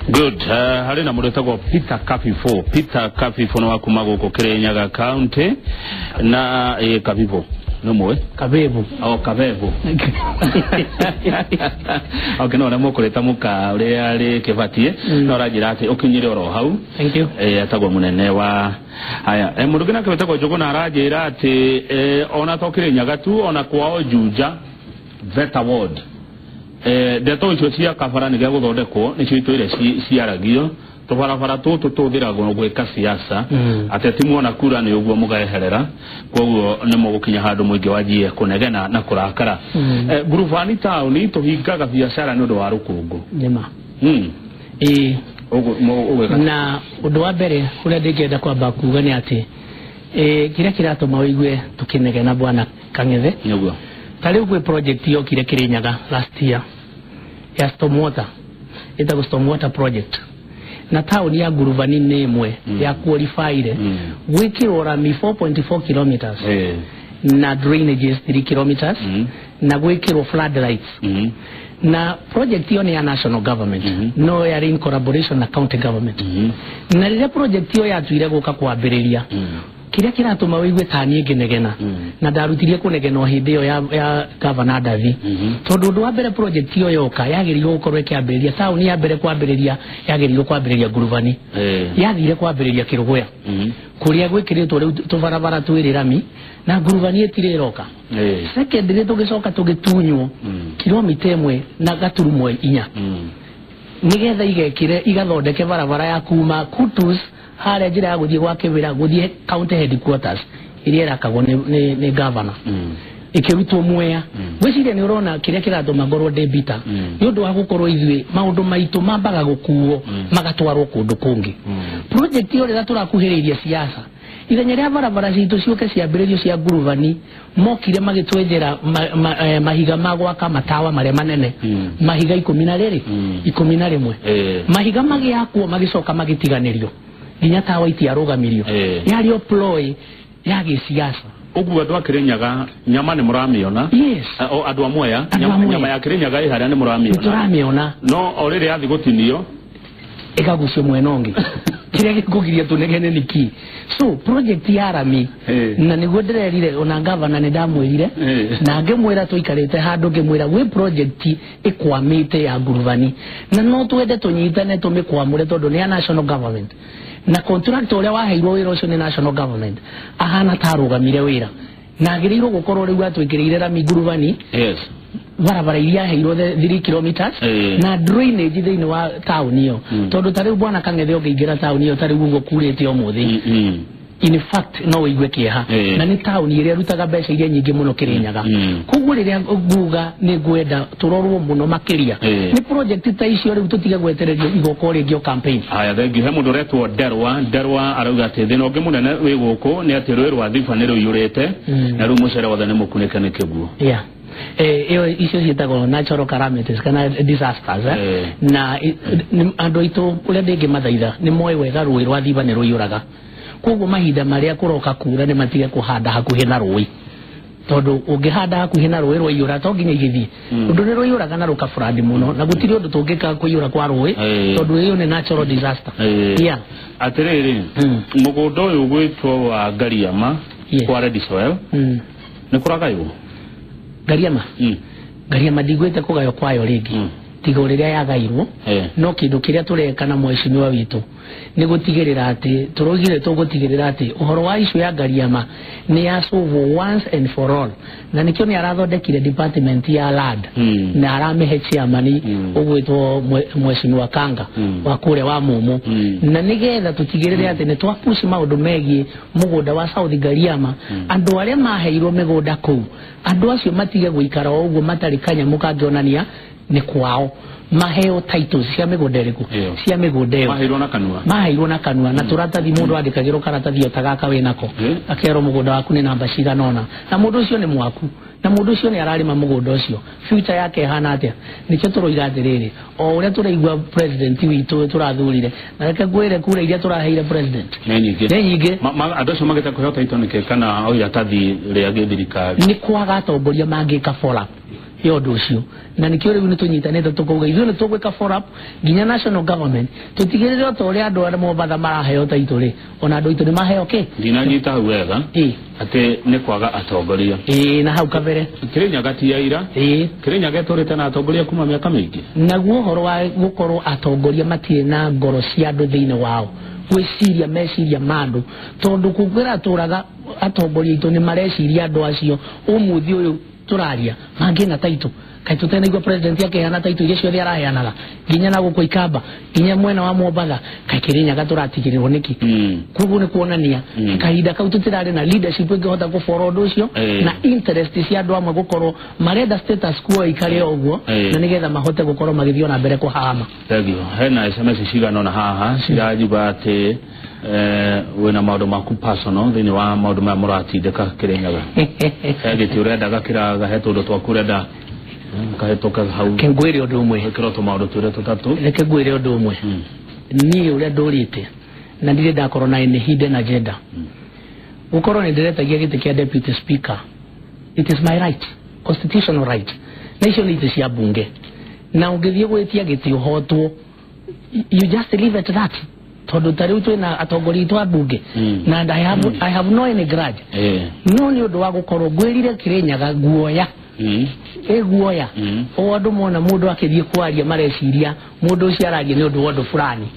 Good. Harĩ na mũndũ wĩtagwo Peter Kabibũ. Peter Kabibũ nĩ wa kuma gũkũ Kirinyaga County na Kabibũ nĩ mũĩ? Kabebu. O Kabebu. Okay, no ũrĩa mũkũrĩta mũka ũrĩa rĩkĩbatiĩ no ũranjĩra atĩ ũkinyire oro hau. Thank you. Etagwo mũnene wa haya. Mũndũ ũngĩ nake wĩtagwo Njũgũna aranjĩra atĩ ona to Kirinyaga tu, ona kwao Juja Veta Ward, ndeto icio cia kabara nĩ gĩa gũthondekwo nĩcio itũire ciaragio, tũbarabara tũtũ tũhũthĩragwo gwĩka siasa, ateti muona kura nĩ ũguo mũgeherera, koguo nĩ mũgũkinya handũ mũingĩ wanjie kũnegena na kũrakara. Ngurubani taũni tũhingaga biacara nĩ ũndũ wa rũkũngũ. Nĩma. Ĩĩ. Ũgwĩka Na ũndũ wa mbere ũrĩa ndĩngĩenda kwamba kuga nĩ atĩ kĩrĩa kĩratũma ũigue tũkĩnegena, bwana Kang'ethe, nĩguo ta rĩu gwĩ project yokire Kirinyaga last year ya stormwater, ĩtagwo stormwater project, na taũni ya Ngurubani nĩ ĩmwe ya qualifyire gwĩkĩrwo rami 4.4 kilometers na drainages 3 kilometers na gwĩkĩrwo floodlights. Na project ĩyo nĩ ya national government, no yarĩ in collaboration na county government. Na rĩrĩa project ĩyo yatuire gũka kwambĩrĩria, kĩrĩa kĩratũma ũigue ta niĩ ngĩnegena, na ndarutirie kũnegena o hĩndĩ ĩyo ya Governor Ndathi, tondũ ũndũ wa mbere, project ĩyo yoka yagĩrĩirwo gũkorwo ĩkĩambĩrĩria taũni ya mbere kwambĩrĩria, yagĩrĩirwo kwambĩrĩria Ngurubani, yathire kwambĩrĩria Kĩrũgũya, kũrĩa gwĩkĩrĩtwo rĩu tũbarabara twĩrĩ rami, na Ngurubani ĩtirĩ ĩroka. Secondly, tũgĩcoka tũgĩtunywo kilomita 1 na gaturumo 4 nigetha igekire igathondeke barabara ya kuma Kutus harĩa njĩra ya gũthiĩ gwa Kĩwĩra gũthiĩ county headquarters ĩrĩa ĩrakagwo nĩ governor, ĩkĩrutwo Mwea. Ngwĩciria nĩ ũrona kĩrĩa kĩratũma ngorwo ndĩ bita nĩ ũndũ wa gũkorwo ithuĩ maũndũ maitũ mambaga gũkuo magatwarwo kũndũ kũngĩ. Project ĩyo, rĩrĩa tũrakuhĩrĩiria siasa, ithenya rĩa barabara citũ ciũke ciambĩrĩrio cia Ngurubani, mokire magĩtwenjera mahiga ma gwaka matawa marĩa manene, mahiga 12, 11. Mahiga magĩakwo magĩcoka magĩtiganĩrio nginya tawa itiarũgamirio. Yarĩ o ploy ya gĩsiasa. Ũguo andũ a Kĩrĩnyaga nyama nĩ mũramĩona? Yes. O andũ a Mwea. Andũ a Mwea. Nyama ya Kĩrĩnyaga ĩ harĩa nĩ mũramĩona? Nĩtũramĩona. No o rĩrĩ yathi gũtinio ĩkagucio mwena ũngĩ. Kĩrĩa gĩkũgiria tũnegene nĩ kĩ? So project ya rami, na nĩguo ndĩrerire ona gavana, nĩ ndamwĩrire na ngĩmwĩra tũikarĩte handũ, ngĩmwĩra gwĩ project ĩkwamĩte ya Ngurubani na no twende tũnyitane tũmĩkwamũre, tondũ nĩ ya national government na contractor ũrĩa waheirwo wĩra ũcio nĩ national government ahana ta arũgamire wĩra, na agĩrĩirwo gũkorwo rĩu atwĩkĩrĩire rami Ngurubani, barabara iria aheirwo 3 kilometers na drainage thĩinĩ wa taũni ĩyo, tondũ ta rĩu, bwana Kang'ethe, ũngĩingĩra taũni ĩyo ta rĩu ũguo kurĩte ũmũthĩ, in fact no ũigue kĩeha, na nĩ taũni ĩrĩa ĩrutaga mbeca iria nyingĩ mũno Kĩrĩnyaga. Koguo rĩrĩa nguga nĩ ngwenda tũrorwo mũno makĩria nĩ project ta icio, rĩu tũtige gwetererio igoka rĩngĩ o campaign. Haya, thengiũ. He mũndũ ũretwo Nderwa. Nderwa arauga atĩ thĩna ũngĩ mũnene wĩ gũkũ nĩ atĩ rũĩ rwa Thiba nĩ rũiyũrĩte na rĩu mũcere wothe nĩ mũkunĩke nĩ kĩguũ. Yeah. Ĩyo icio ciĩtagwo natural calamities kana disasters, eh? Na andũ aitũ ũrĩa ndĩngĩmathaitha nĩ moĩ wega rũĩ rwa Thiba nĩ rũiyũraga, koguo mahinda marĩa kũroka kura nĩ matige kũhanda hakuhĩ na rũĩ, tondũ ũngĩhanda hakuhĩ na rũĩ rwaiyũra to nginya igĩthiĩ, ũndũ nĩ rũiyũraga na rũkaflood mũno, na gũtirĩ ũndũ tũngĩka kũiyũra kwa rũĩ, tondũ ĩyo nĩ natural disaster. Yeah. Atĩrĩrĩ, mũgũnda ũyũ ũgwĩtwo wa Ngariama kwa Red Soil nĩ kũragaywo? Ngariama? Ngariama ndigwĩte kũgaywo kwayo rĩngĩ, tiga o rĩrĩa yagairwo. No kĩndũ kĩrĩa tũreka na mheshimiwa witũ nĩ gũtigĩrĩra atĩ tũraugire tũgũtigĩrĩra atĩ ũhoro wa issue ya Ngariama nĩ ya solve once and for all, na nĩkĩo nĩ arathondekire department ya land na aramĩhe chairman ũgwĩtwo mheshimiwa Kanga wa kũrĩa wa Mumu, na nĩgetha tũtigĩrĩre atĩ nĩ twapush maũndũ megiĩ mũgũnda wa South Ngariama. Andũ arĩa maheirwo mĩgũnda kũu, andũ acio matige gũikara o ũguo matarĩ kanyamũ kangĩonania nĩ kwao, maheo titles cia mĩgũnda ĩrĩkũ? Ĩyo. Cia mĩgũnda ĩyo. Maheirwo na kanua. Maheirwo na kanua na tũratathi. Mũndũ andĩkagĩrwo karatathi o ta gaka wĩ nako, akerwo mũgũnda waku nĩ namba cigana ũna, na mũndũ ũcio nĩ mwaku, na mũndũ ũcio nĩ ararĩma mũgũnda ũcio, future yake ĩhana atĩa? Nĩkĩo tũroiga atĩrĩrĩ, o ũrĩa tũraigua president witũ tũrathurire, na reke ngwĩre kura iria tũraheire president nĩ nyingĩ. Nĩ nyingĩ. Andũ acio magĩte kũheo title nĩkĩ kana o iratathi rĩa gĩthirikari? Nĩ kwaga atongoria mangĩka follow up. ya ũndũ ũcio. Na nĩkĩo rĩu nĩ tũnyitanĩte tũkauga ithuĩ nĩ tũgwĩka follow up nginya national government, tũtigĩrĩre o ta ũrĩa andũ arĩa Mombatha maraheo taitũ rĩ, ona andũ aitũ nĩ maheo kĩ. Ndinanyita hau wega. Atĩ nĩ kwaga atongoria. Ĩĩ, na hau kabere Kĩrĩnyaga ti aira. Kĩrĩnyaga ĩtũrĩte na atongoria kuma mĩaka mĩingĩ. Naguo ũhoro wa gũkorwo atongoria matirĩ na ngoro cia andũ thĩinĩ wao, gwĩciria meciria ma andũ, tondũ kũngĩra tũraga atongoria aitũ nĩ mareciria andũ acio ũmũthĩ ũyũ tũraria mangĩna taitũ kaĩ tũtenaigua president akĩheana taitũ iria ciothe araheanaga nginya na gũkũ Ikamba nginya mwena wa Mombatha, kaĩ Kĩrĩnyaga tũratigĩrĩrwo nĩkĩ? Koguo nĩ kuonania kahinda kau tũtirarĩ na leadership ĩngĩhota gũbora ũndũ ũcio, na interest cia andũ amwe gũkorwo marenda status quo ikare o ũguo, na nĩgetha mahote gũkorwo magĩthiĩ ona mbere kũhama. Thank you. Hena SMS cigana ũna haha ciranjuga atĩ wĩna maũndũ maku personal thĩinĩ wa maũndũ maya mũratindĩka Kĩrĩnyaga. He gĩtĩ ũrendaga kĩraga, he tũndũ twaku ũrenda kahĩtũke hau. Reke ngwĩre ũndũ ũmwe. Gwĩkĩrwo tũmaũndũ twĩrĩ tũtatũ. Reke ngwĩre ũndũ ũmwe. Niĩ ũrĩa ndũrĩte na ndirĩ ndakorwo na any hidden agenda, gũkorwo nĩ ndĩretagia gĩtĩ kĩa deputy speaker, it is my right, constitutional right, na icio nĩ itĩ cia mbunge, na ũngĩthiĩ gwĩtia gĩtĩ ũhotwo, you just leave it at that, tondũ ta rĩu twĩna atongoria aitũ a mbunge, na I have no any grudge, no nĩ ũndũ wa gũkorwo ngwĩrire Kĩrĩnyaga guoya, ĩ guoya, o andũ mona mũndũ akĩthiĩ kwaria mareciria mũndũ ũcio araria nĩ ũndũ wa ũndũ fulani.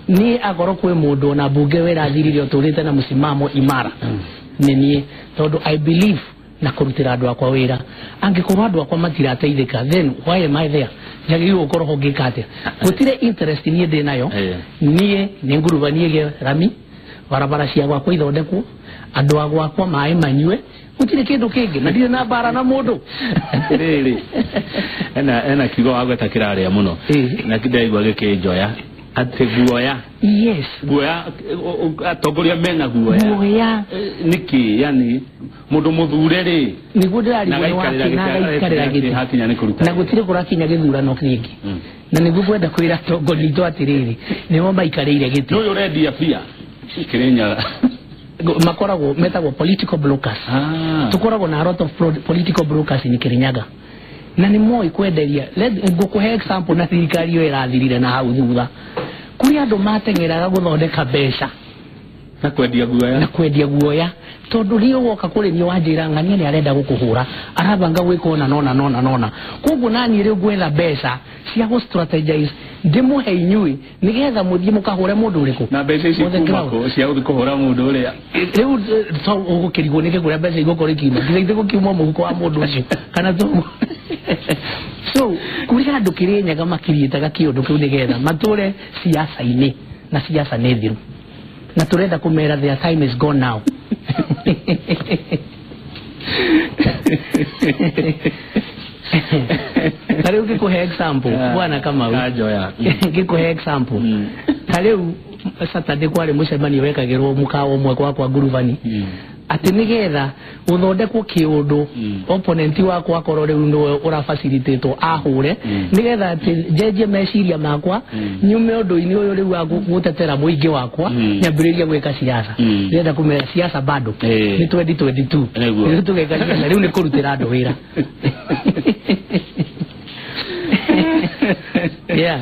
Niĩ akorwo kwĩ mũndũ ona mbunge wĩrathirire ũtũrĩte na mũsimamo imara nĩ niĩ, tondũ I believe na kũrutĩra andũ akwa wĩra. Angĩkorwo andũ akwa matirateithĩka, then why am I there? Njagĩrĩirwo gũkorwo ho ngĩka atĩa? Gũtirĩ interest niĩ ndĩ nayo. Niĩ nĩ ngurubanie gĩ rami, barabara cia gwakwa ithondekwo, andũ a gwakwa maĩ manyue, gũtirĩ kĩndũ kĩngĩ, na ndirĩ na mbara na mũndũ. Atĩrĩrĩ, ena kiugo wagweta kĩrarĩa mũno na ndaigua gĩkĩnjoya, atĩ guoya. Yes. Guoya, atongoria mena guoya. Guoya. Nĩkĩ? Yani mũndũ mũthure rĩ, nĩguo na ndĩrarigwo nĩ gaikarĩra wakĩ na gĩtĩ agaikarĩra gĩtĩ hakinya nĩ kũruta na gũtirĩ kũrakinya gĩthurano kĩngĩ, na nĩguo ngwenda kwĩra atongoria aitũ atĩrĩrĩ, nĩo maikarĩire gĩtĩ. Nĩ ũyũ ũrendia bia Kĩrĩnyaga. Makoragwo metagwo political brokers. Tukoragwo na a lot of political brokers in Kirinyaga, na nĩ moĩ kwenderia. Ngũkũhe example na thirikari ĩyo ĩrathirire na hau thutha, kũrĩ andũ mateng'eraga gũthondeka mbeca na kwendia guoya. Na kwendia guoya, tondũ rĩo woka kũrĩ niĩ wanjĩra ng'ania nĩ arenda gũkũhũra, arabanga gwĩka ũna nona nona nona, koguo naniĩ rĩu ngwetha mbeca cia gũ strategize ndĩmũhe inyuĩ nĩgetha mũthiĩ mũkahũre mũndũ ũrĩkũ. Na mbeca ici On the kuma ground. kũ cia gũthiĩ kũhũra mũndũ ũrĩa? Rĩu to ũgũkĩrigwo nĩkĩ kũrĩa mbeca igũkorwo ikiuma, nginya gũkiuma mũhuko wa mũndũ ũcio kana to. So kũrĩ andũ Kĩrĩnyaga makiriĩtaga kĩũndũ kĩu nĩgetha matũre siasa-inĩ, na siasa nĩ thiru, na tũrenda kũmera their time is gone now. Ta rĩu ngĩkũhe example, bwana Kamau, Kanjoya. Ngĩkũhe example, ta rĩu Saturday kwarĩ mũcemanio wekagĩrwo mũkawa ũmwe gwakwa ngurubani, atĩ nĩgetha gũthondekwo kĩũndũ, opponent wakwa akorwo rĩu nĩwe ũrafacilitatwo ahũre, nĩgetha atĩ njenjie meciria makwa, nyume ũndũ-inĩ ũyũ rĩu wa gũtetera mũingĩ wakwa, nyambĩrĩrie gwĩka siasa. Ndĩrenda kũmera siasa bado nĩ 2022. Nĩguo. Rĩu tũgeka siasa rĩu nĩ kũrutĩra andũ wĩra, yeah.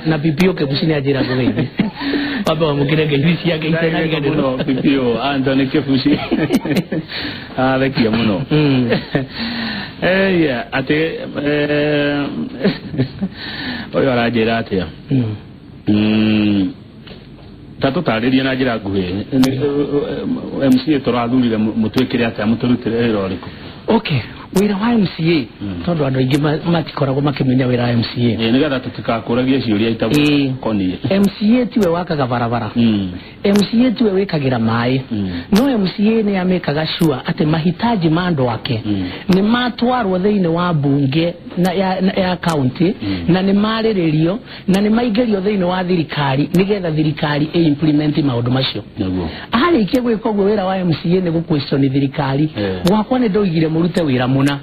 Na PPO Kebuci nĩ anjĩra ngũgeithie, wambe wamũkĩre ngeithi ciake itenariganĩrwo. Mũno PPO Anthony Kibuci athekia mũno. Yeah, atĩ ũyũ aranjĩra atĩa? Ta tũtarĩrie na njĩra nguhĩ, MCA tũrathurire mũtwĩkĩre atĩa, mũtũrutĩre wĩra ũrĩkũ? Okay, wĩra wa MCA, tondũ andũ aingĩ matikoragwo makĩmenya wĩra wa MCA. Nĩgetha tũtikakũragie ciũria itagũkoniĩ. MCA tiwe wakaga barabara, MCA tiwe wĩkagĩra maĩ, no MCA nĩ amĩkaga sure atĩ mahitaji ma andũ ake nĩ matwarwo thĩinĩ wa mbunge na ya county, na nĩ marĩrĩrio na nĩ maingĩrio thĩinĩ wa thirikari nĩgetha thirikari ĩ implement maũndũ macio. Arĩkia gwĩka ũguo, wĩra wa MCA nĩ gũ question thirikari. Gwakwa nĩ ndoigire mũrute wĩra mũna. mũna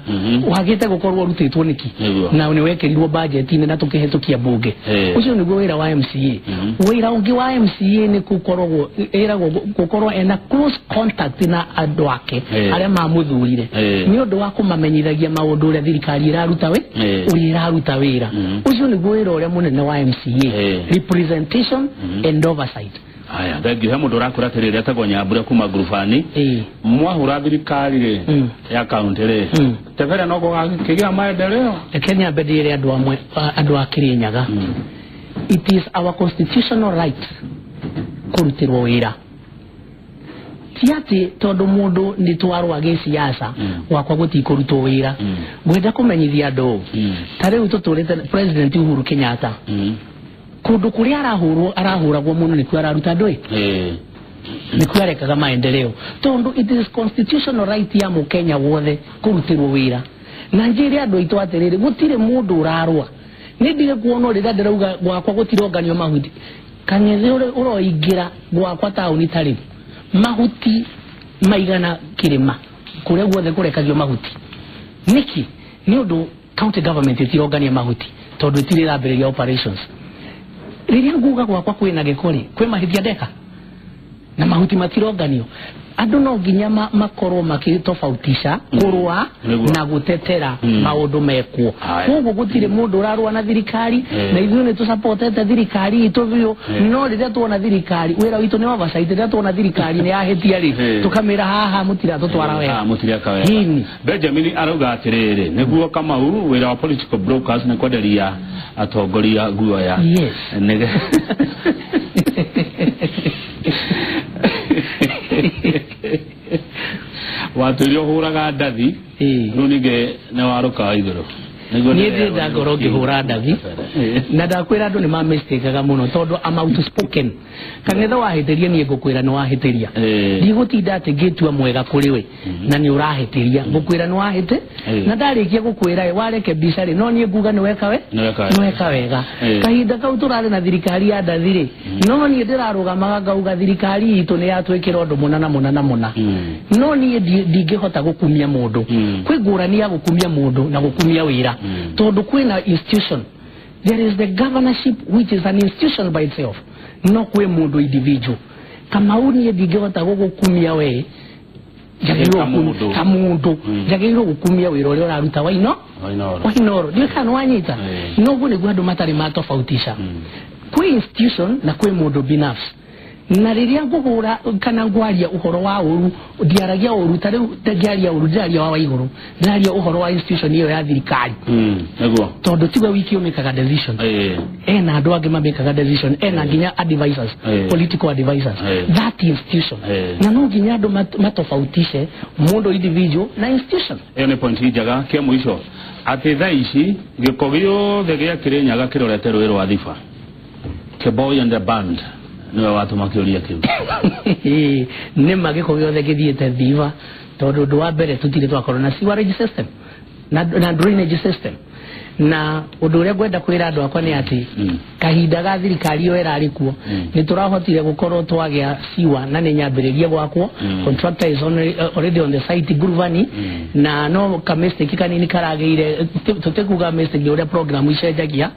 wagĩte gũkorwo ũrutĩtwo nĩkĩ na nĩ wekĩrirwo budget-inĩ na tũkĩhetũkia bunge. Ũcio nĩguo wĩra wa MCA. Wĩra ũngĩ wa MCA nĩ gũkorwo ĩragwo gũkorwo ena close contact na andũ ake arĩa mamũthurire nĩ ũndũ wa kũmamenyithagia maũndũ ũrĩa thirikari ĩraruta we ũrĩa ĩraruta wĩra. Ũcio nĩguo wĩra ũrĩa mũnene wa MCA, representation and oversight. Haya, thank you. He mũndũ ũrakũra atĩrĩrĩ etagwo Nyambura kuma Ngurubani. Mwahũra thirikari rĩ ya kaunti rĩ tebere no gũgakĩgĩa maendeleo. Reke nyambe ndĩre andũ amwe andũ a Kirinyaga, it is our constitutional right kũrutĩrwo wĩra. Ti atĩ tondũ mũndũ nĩ twarũa gĩciaca gwakwa gũtikũrutwo wĩra. Ngwenda kũmenyithia andũ ta rĩu tũtũrĩte President Uhuru Kenyatta kũndũ kũrĩa arahũrwo arahũragwo mũno nĩkuo araruta andũ nĩkuo arekaga maendeleo tondũ it is constitutional right ya mũkenya wothe kũrutĩrwo wĩra. Na njĩre andũ aitũ atĩrĩrĩ, gũtirĩ mũndũ ũrarũa. Nĩ ndige kuona rĩrĩa ndĩrauga gwakwa gũtironganio mahuti kang'ethe ũroingĩra gwakwa taũni ta rĩu mahuti maigana kĩrĩma kũrĩa guothe kũrekagio mahuti. Nĩkĩ? Nĩ ũndũ county government ĩtirongania mahuti tondũ ĩtirĩ ĩrambĩrĩria operations. Rĩrĩa nguga gwakwa kwĩna gĩko rĩ, kwĩ mahĩtia ndeka na mahuti matironganio. Andũ no nginya makorwo makĩtofautisha kũrũa na gũtetera maũndũ mekwo. Koguo gũtirĩ mũndũ ũrarũa na thirikari na ithuĩ nĩ tũsupportete thirikari itũ biũ, no rĩrĩa tuona thirikari wĩra witũ nĩ oversight, rĩrĩa tuona thirikari nĩ yahĩtia rĩ tũkamĩra haha mũtiratũtwara wega. Mũtireka wega. Benjamin arauga atĩrĩrĩ, nĩguo Kamau wĩra wa political brokers nĩ kwenderia atongoria guoya. Yes. Watũire ũhũraga ndathi rĩu ningĩ nĩ warũka igũrũ. Niĩ ndirĩ ndangorwo ngĩhũra ndathi na ndakwĩra andũ nĩ mamistakaga mũno tondũ I'm outspoken. Kang'ethe wahĩtĩria niĩ ngũkwĩra nĩ wahĩtĩria. Ndigũtinda atĩ ngĩtua mwega kũrĩ we na nĩ ũrahĩtĩria, ngũkwĩra nĩ wahĩtĩ na ndarĩkia gũkwĩra wareke mbica rĩ no niĩ nguga nĩ weka we nĩ weka wega. Kahinda kau tũrarĩ na thirikari ya ndathi rĩ no niĩ ndĩrarũgamaga ngauga thirikari itũ nĩ yatwĩkĩra ũndũ mũna na mũna na mũna, no niĩ ndingĩhota gũkumia mũndũ. Kwĩ ngũrani ya gũkumia mũndũ na gũkumia wĩra tondũ kwĩna institution. There is the governorship which is an institution by itself, no kwĩ mũndũ individual. Kamau niĩ ndingĩhota gũgũkumia we ta mũndũ, njagĩrĩirwo gũkumia wĩra ũrĩa ũraruta wa Inooro. Ndiũĩ kana nĩwanyita. No ũguo nĩguo andũ matarĩ matofautisha. Kwĩ institution na kwĩ mũndũ binafsi. Na rĩrĩa ngũhũra kana ngwaria ũhoro wa ũru ndiaragia ũru ta rĩu ngĩaria ũru ndĩraria wa Waigũrũ, ndĩraria ũhoro wa institution ĩyo ya thirikari. Nĩguo tondũ tiwe wiki ũmĩkaga decision, ena andũ angĩ mamĩkaga decision, ena nginya advisors, political advisors, that institution. Na no nginya andũ matofautishe mũndũ individual na institution. Ĩyo nĩ point njega. Kĩa mũico atĩ thaa ici gĩko gĩothe gĩa Kĩrĩnyaga kĩrorete rũĩ rwa Thiba. Keboy and the band niwe watũma kĩũria kĩu. Nĩ ma gĩko gĩothe gĩthiĩte Thiba tondũ ũndũ wa mbere tũtirĩ twakorwo na sewerage system na drainage system. Na ũndũ ũrĩa ngwenda kwĩra andũ akwa nĩ atĩ kahinda ga thirikari ĩyo ĩrarĩ kuo nĩ tũrahotire gũkorwo twagĩa siwa na nĩ nyambĩrĩrie gwakwo. Contractor is already on the site Ngurubani na no ka mistake kanini karagĩire, tũtikuga mistake ũrĩa program icenjagia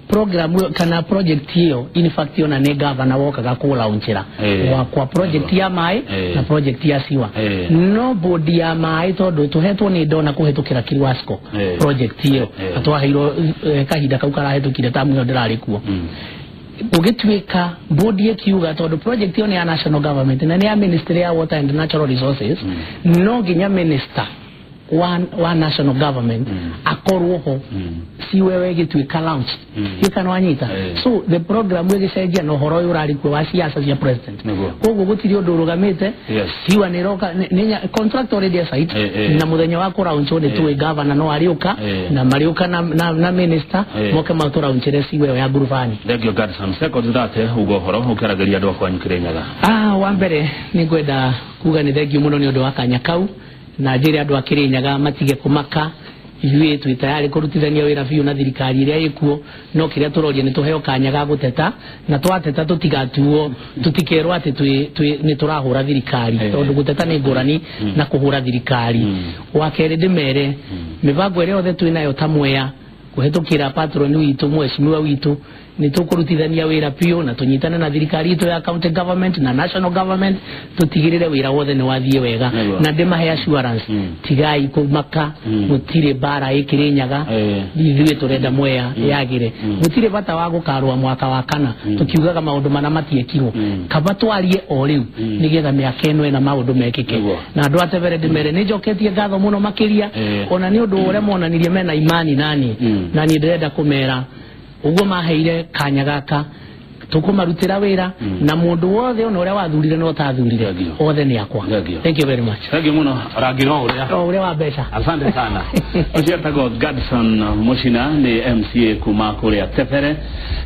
program kana project hiyo in fact yona nĩ governor wokaga kũlaunchĩra wakwa project ya maĩ na project ya siwa. No board ya maĩ tondũ tũhetwo nĩ ndona kũhetũkĩra Kiriwasco project hiyo twaheirwo kahinda kau karahĩtũkire tamu ĩyo ndĩrarĩ kuo. Ũgĩtuĩka board ĩkiuga tondũ project ĩyo nĩ ya national government na nĩ ya ministry ya water and natural resources, no nginya minister wa national government akorwo ho si wewe gĩtuĩka launch gĩka wanyita. So the program ĩgĩcenjia na ũhoro ũyũ ũrarĩ kuo wa siasa cia president. Koguo gũtirĩ ũndũ ũrũgamĩte. Siwa nĩ ĩroka, contract already site na mũthenya wa kũraunchwo nĩ tũĩ governor no arĩũka na marĩũka na minister moke matũraunchĩre siwa ĩyo ya Ngurubani. Thank you Godson. Second that ugo ũhoro ũkĩaragĩria andũ akwanyu Kĩrĩnyaga. Wa mbere nĩ ngwenda kuga nĩ thengiũ mũno nĩ ũndũ wa kanya kau na njĩre andũ a Kĩrĩnyaga matige kũmaka. Ithuĩ twĩ tayarĩ kũrutithania wĩra biũ na thirikari ĩrĩa ĩkuo, no kĩrĩa tũroria nĩ tũheo kanya ga gũteta, na twateta tũtigatuo, tũtikerwo atĩ nĩ tũrahũra thirikari, tondũ gũteta nĩ ngũrani na kũhũra thirikari. Wa kerĩ ndĩmere mĩbango ĩrĩa yothe twĩ nayo ta Mwea kũhetũkĩra patron witũ, mheshimiwa witũ, nĩ tũkũrutithania wĩra biũ na tũnyitane na thirikari itũ ya county government na national government, tũtigĩrĩre wĩra wothe nĩ wathiĩ wega. Na ndĩmahe assurance, tigai kũmaka, gũtirĩ mbara ĩ Kĩrĩnyaga. Ithuĩ tũrenda Mwea yagĩre. Gũtirĩ bata wa gũkarũa mwaka wa kana tũkiugaga maũndũ mana matiekirwo. Kaba twarie o rĩu nĩgetha mĩaka ĩno ĩna maũndũ mekĩke. Na andũ a Tebere ndĩmere nĩ njoketie ngatho mũno makĩria, ona nĩ ũndũ ũrĩa monanirie mena imani nani, na niĩ ndĩrenda kũmera ũguo maheire kanya gaka tũkũmarutĩra wĩra, na mũndũ wothe ona ũrĩa wathurire na ũtathurire othe nĩ akwa. Thank you very much. Thank you mũno. Rangi no ũrĩa o ũrĩa wa mbeca. Asante sana. Ũcio etagwo Gadson Muchina, nĩ MCA kuma kũrĩa Tebere,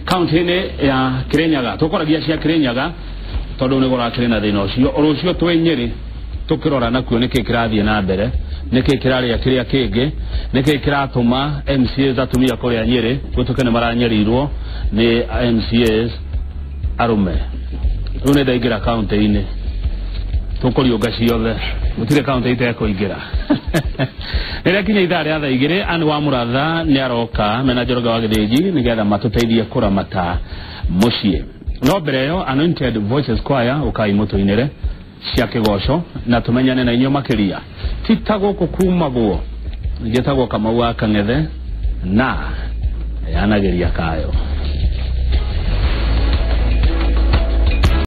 kaunti-inĩ ya Kirinyaga. Tũkoragia cia Kirinyaga tondũ nĩ kũrakĩrĩ na thĩna ũcio. Rũciũ twĩ Nyĩrĩ tũkĩrora nakuo nĩkĩ kĩrathiĩ na mbere, nĩkĩ kĩrarĩa kĩrĩa kĩngĩ, nĩkĩ kĩratũma MCAs atumia kũrĩa Nyĩrĩ gũtuĩke nĩ maranyarirwo nĩ MCAs arũme. Rĩu nĩ ndaingĩra kaunti-inĩ, tũkũriũnga ciothe, gũtirĩ kaunti itekũingĩra. Rĩrĩa kinya ithaa rĩa thaa 2, Anne wa Mũratha nĩ aroka mena Njoroge wa Gĩthĩnji nĩgetha matũteithie kũramata mũciĩ. No mbere ĩyo, Anointed Voices Choir, ũkai mũtũinĩre cia kĩgoco na tũmenyane na inyuĩ makĩria. Ti ta gũkũ kumagwo, njĩtagwo Kamau wa Kang'ethe na yanagĩria kayo.